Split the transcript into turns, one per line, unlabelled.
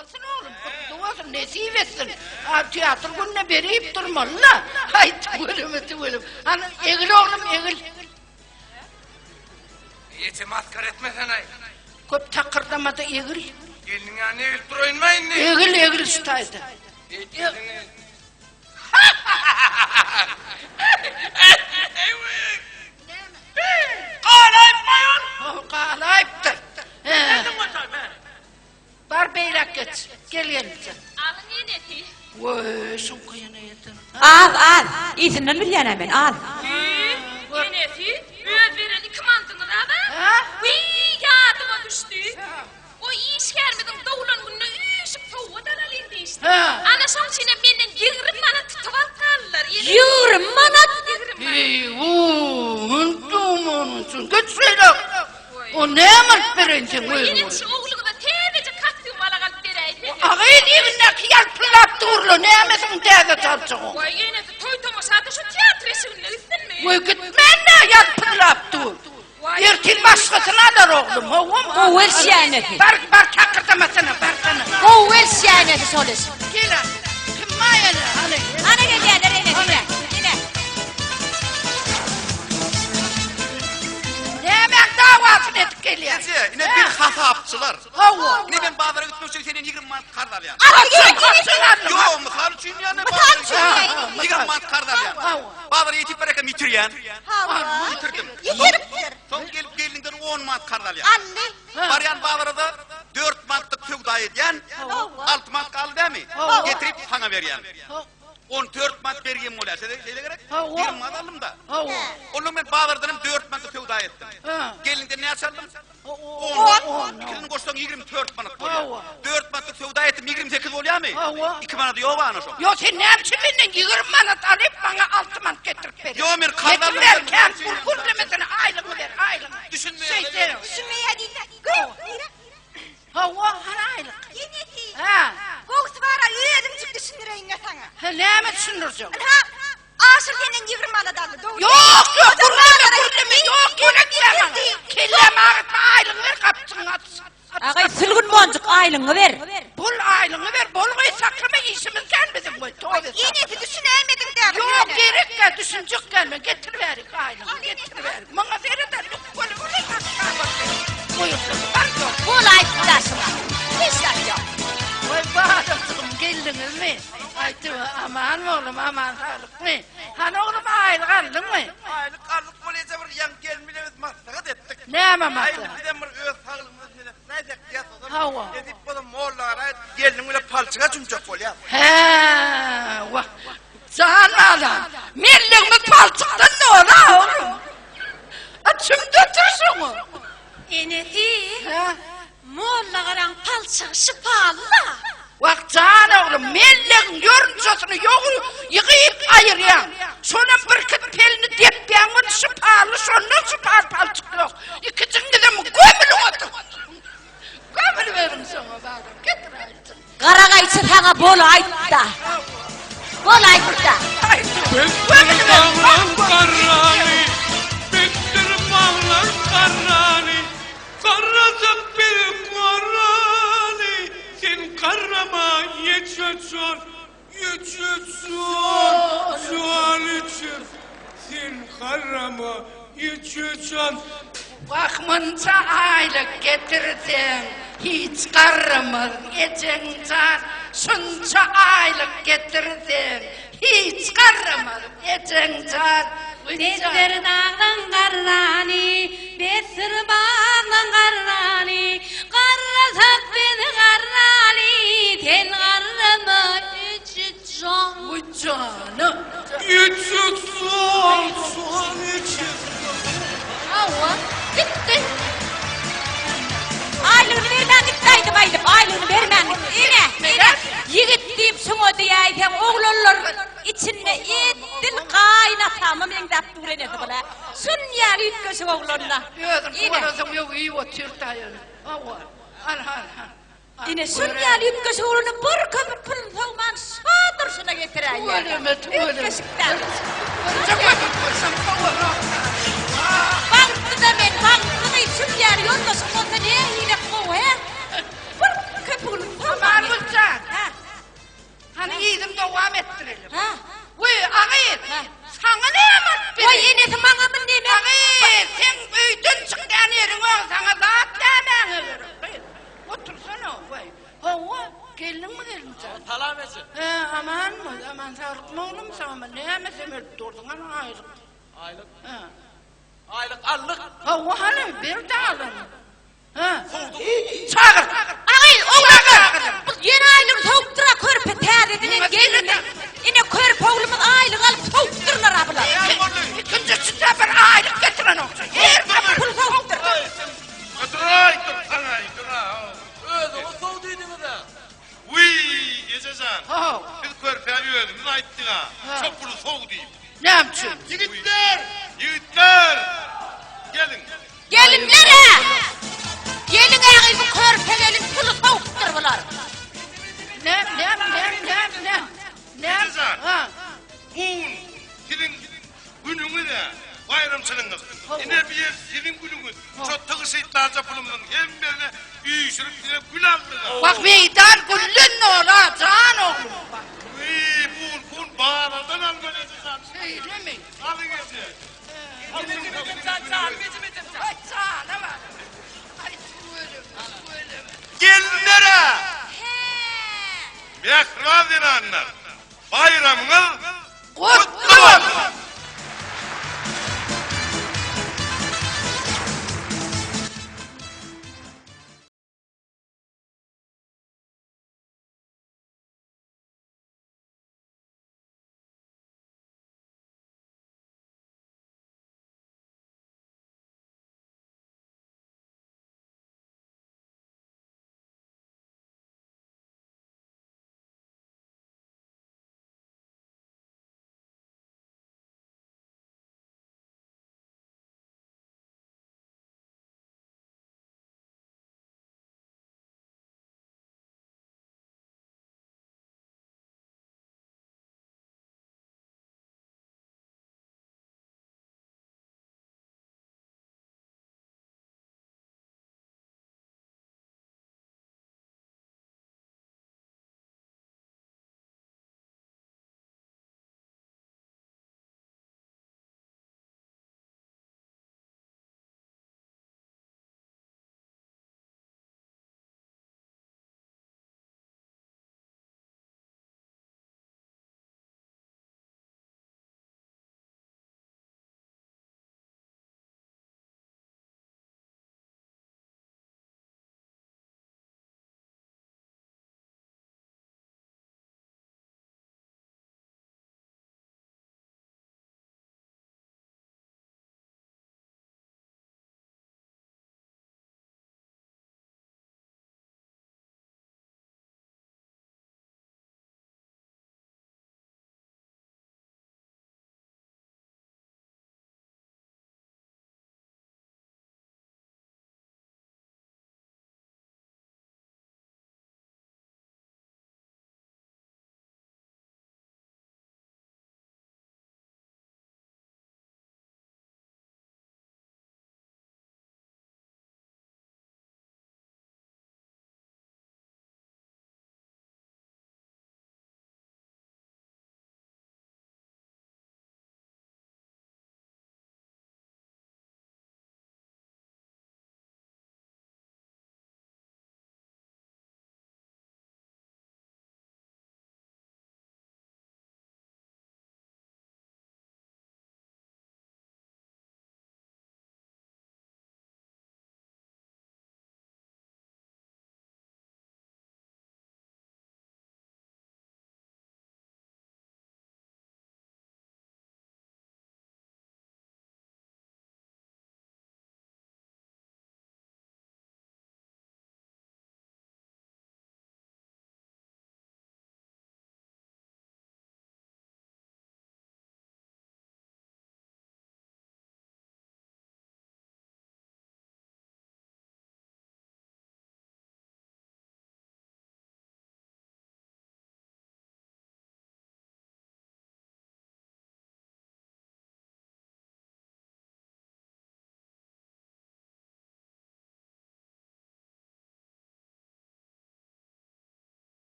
bolsun oglum, gutly bolsun, nesip etsin. A, teatr gününe berip durmaly-da. Haý, tüweleme, tüweleme. Hany, egil oglum, egil.
Eje maskara etmesene.
Köp takyrdamada egil.
Gelniň ýanyna egilip duraýynma indi.
Egil, egil şu taýda.
Galaýypmaý ol.
Galaýypdyr. Bar beýläk geç. Gel gelin.
Alyň enesi.
Weý, şuňka ýene ýeten.
Az, az. Yzyndan bilýän-ä men, az.
Wiý, enesi, öz beren iki mantyňyz az-a. Wiý, ýadyma düşdi. O işgärimiziň doglan gününe üýşüp sowgat alalyň diýişdi. Ana şoň üçinem menden 20 manat tutup alyp galdylar.
20 manat?
Eý-uu, geç şeýle. O näme alyp bereýin seň özüňe?
Enem şu ogluňyza täzeje kostýum alak alyp beräýsene.
Agyz ýerindäki ýalpyldap dur-la, nämesiň täze çaljagyň?
Waý, enesi toý-tomaşada şu teatr eşiginde gitsinmi?
Waý, gitmän-dä, ýalpyldap dur. Ertir başgasyny alar oglum, howamy?
Gowy elşýä enesi.
Bar, bar, takyrdamasana, barsana.
Gowy elşýä enesi şol iş.
Gel, kim bar ene, hany?
Ana gelýärler enesi, ine, ine.
Nämäň dawasyny edip gelýäň?
Eje, ine bir hasapçylar.
Hawa.
Ine men bazara gitmek üçin senden 20 manat karz alýan.
Haçan, haçan aldyň?
Ýok, mysal üçin ýa-da
Mysal üçin diýýän.
20 manat karz alýan.
Hawa.
Bazara ýetip barýarkam ýitirýän.
Hawa.
Ýitirdim.
Ýitiripdir.
Soň gelip gelniňden 10 manat karz alýan.
Aldy.
Barýan bazarada 4 manatlyk söwda edýän. 6 manat galdy dämi? Getirip saňa berýän. 14 manat bergim bolýar. Şeýle şeýle gerek?
Hawa.
20 manat aldym-da.
Hawa.
Ondan men bazardan hem 4 manatlyk söwda etdim.
Ha.
Gelniňden näçe aldym?
10.
10. Ikisini goşsaň 24 manat bolýar.
Hawa.
4 manatlyk söwda etdim, 28 bolýarmy?
Hawa.
2 manady ýok ana şoň.
Ýok, sen näme üçin menden 20 manat alyp, maňa 6 manat getirip berýäň?
Ýok, men karz aldym.
Getir ber, kän pul gürlemesene, aýlygyňy ber, aýlygyňy.
Düşünmeýär.
Şeýtseň.
Düşünmeýär diýse, gör, nire?
Hawa, hany aýlyk?
Enesi.
Hä.
Gowusy bar-a, özümjik düşündireýin-le saňa.
Hä, näme düşündirjek?
Ynha, Aşyr senden 20 manat aldy, dogry.
Ýok, ýok, gürleme, gürleme, ýok, gerek däl maňa. Kellämi agyrtma, aýlygyňy ber, gapjygyňy aç.
Agay, sülgün monjuk aýlygyňy ber.
Bol aýlygyňy ber, bol gyz saklama, işimiz kän biziň, goý, toba
Enesi, düşünäýmediň däl.
Ýok, gerek däl, düşünjek däl men, getir bärik aýlygyňy, getir bärik. Maňa seret-ä, lükgeli bilen
Bolaýypdy daşyňa. Hiç zat ýok.
Waý balajygym geldiňizmi? Aýtdy aman oglum aman saglykmy? Hany oglum aýlyk aldyňmy?
Aýlyk aldyk bol eje bir ýaňy gelin bile biz maslahat etdik.
Näme
Aý
maslahat?
bizem bir öz saglygymyza seretmäýsek diýýäs ozal.
Hawa.
Nesip bolsa mollagara aýdyp gelniň bile palçyga çümjek bolýas.
Hä, wah. Jan balam, mellegimiz palçykdan doly oglum. A çümde otur şoňa.
Enesi,
Hä?
mollagaraň palçygy şypaly-la.
Wah, jan oglum, mellegiň ýorunjasyny ýogy ýygyp aýyrýaň. Şonam birkit pelini depýäň we şypaly, şondan şypaly palçyk ýok. Ikijiňizem gömülip otur. Gömüliberiň şoňa balam, getir aýtjyk.
Gara gaýçy saňa bol aýtda. Bol aýtda.
Betdir baglan garrany, betdir baglan garrany, Garrasak biz garrany, sen garrama ýeçe jan, ýeçe jan, jan içim, sen garrama ýeçe jan.
Wah munça aýlyk getirseň hiç garramaz ejeň jan şunça aýlyk getirseň hiç garramaz ejeň jan
Besdir daglaň garrany, besdir baglaň garrany, Garrasak biz garraly, sen garrama eje jan.
Uý janym.
Eje jan, jan eje.
Hawa, gitdi. Aýlygyny bermän gitdi aýdym aýdyp, aýlygyny bermän gitdi. Ine, ine, ýigit diýip şuňa diýäýseň, oglanlar içinde edil gaýynatama meňzäp dur enesi bula. Şun ýaly üýtgeşik oglan-da.
Özüň bolansoň ýok iýip otyr daýy. Hawa, al al.
Ine şun ýaly üýtgeşik ogluny bir köpük puluny sowman şo durşuna getiräýýär.
Tüweleme, tüweleme.
Üýtgeşik-dä.
Birje köpük bolsam sowarak.
Bagtly-da men, bagtly gyz, şun ýaly ýoldaşym bolsa nähili gowy, hä? Bir köpügini sowman.
Hawa, geldiňmi gelinjan?
Salam eje.
Hä, amanmy? Aman saglykmy oglum, sagmy? Näme semelip durduň, hany aýlyk?
Aýlyk?
Hä.
Aýlyk aldyk.
Hawa, hany, ber-de alany. Hä. Çagyr!
Agy, oglanlar! Bu ýene aýlygyny sowupdyr-a körpe täzeden gelnini. Ine körpe oglumyz aýlyk alyp sowupdyrlar-a bular.
Ikinjisinde bir aýlyk getirenok. Her sapar
pul sowupdyr.
Duraý, dur, saňaý, dura.
Özüňiz sow diýdiňiz-ä.
Wiý, eje jan.
How.
Biz körpä özümiz aýtdyk-a. Şo puly sow diýip.
Näme üçin?
Ýigitler! Ýigitler! Geliň.
Gelinler-ä! Geliň ägy bu körpe gelin puly sowupdyr bular.
Näm, näm, näm, näm, näm? Näm?
Eje jan.
Ha.
Bu gün siziň günüňiz-ä, baýramçylygyňyz. Ine bu ýer siziň günüňiz. Şo tygşytlança pulumyzyň hemmesini üýşürip size gül aldyk-a.
Wah, meýdan gülden dola, jan oglum. Wah.
Wiý, bu gün gül bazardan almaly eje jan.
Şeýlemi?
Alyň eje.
Aý, jana bak. Aý, tüweleme, tüweleme.
Gelinler-ä! Mähriban zenanlar, baýramyňyz
Gutly bolsun!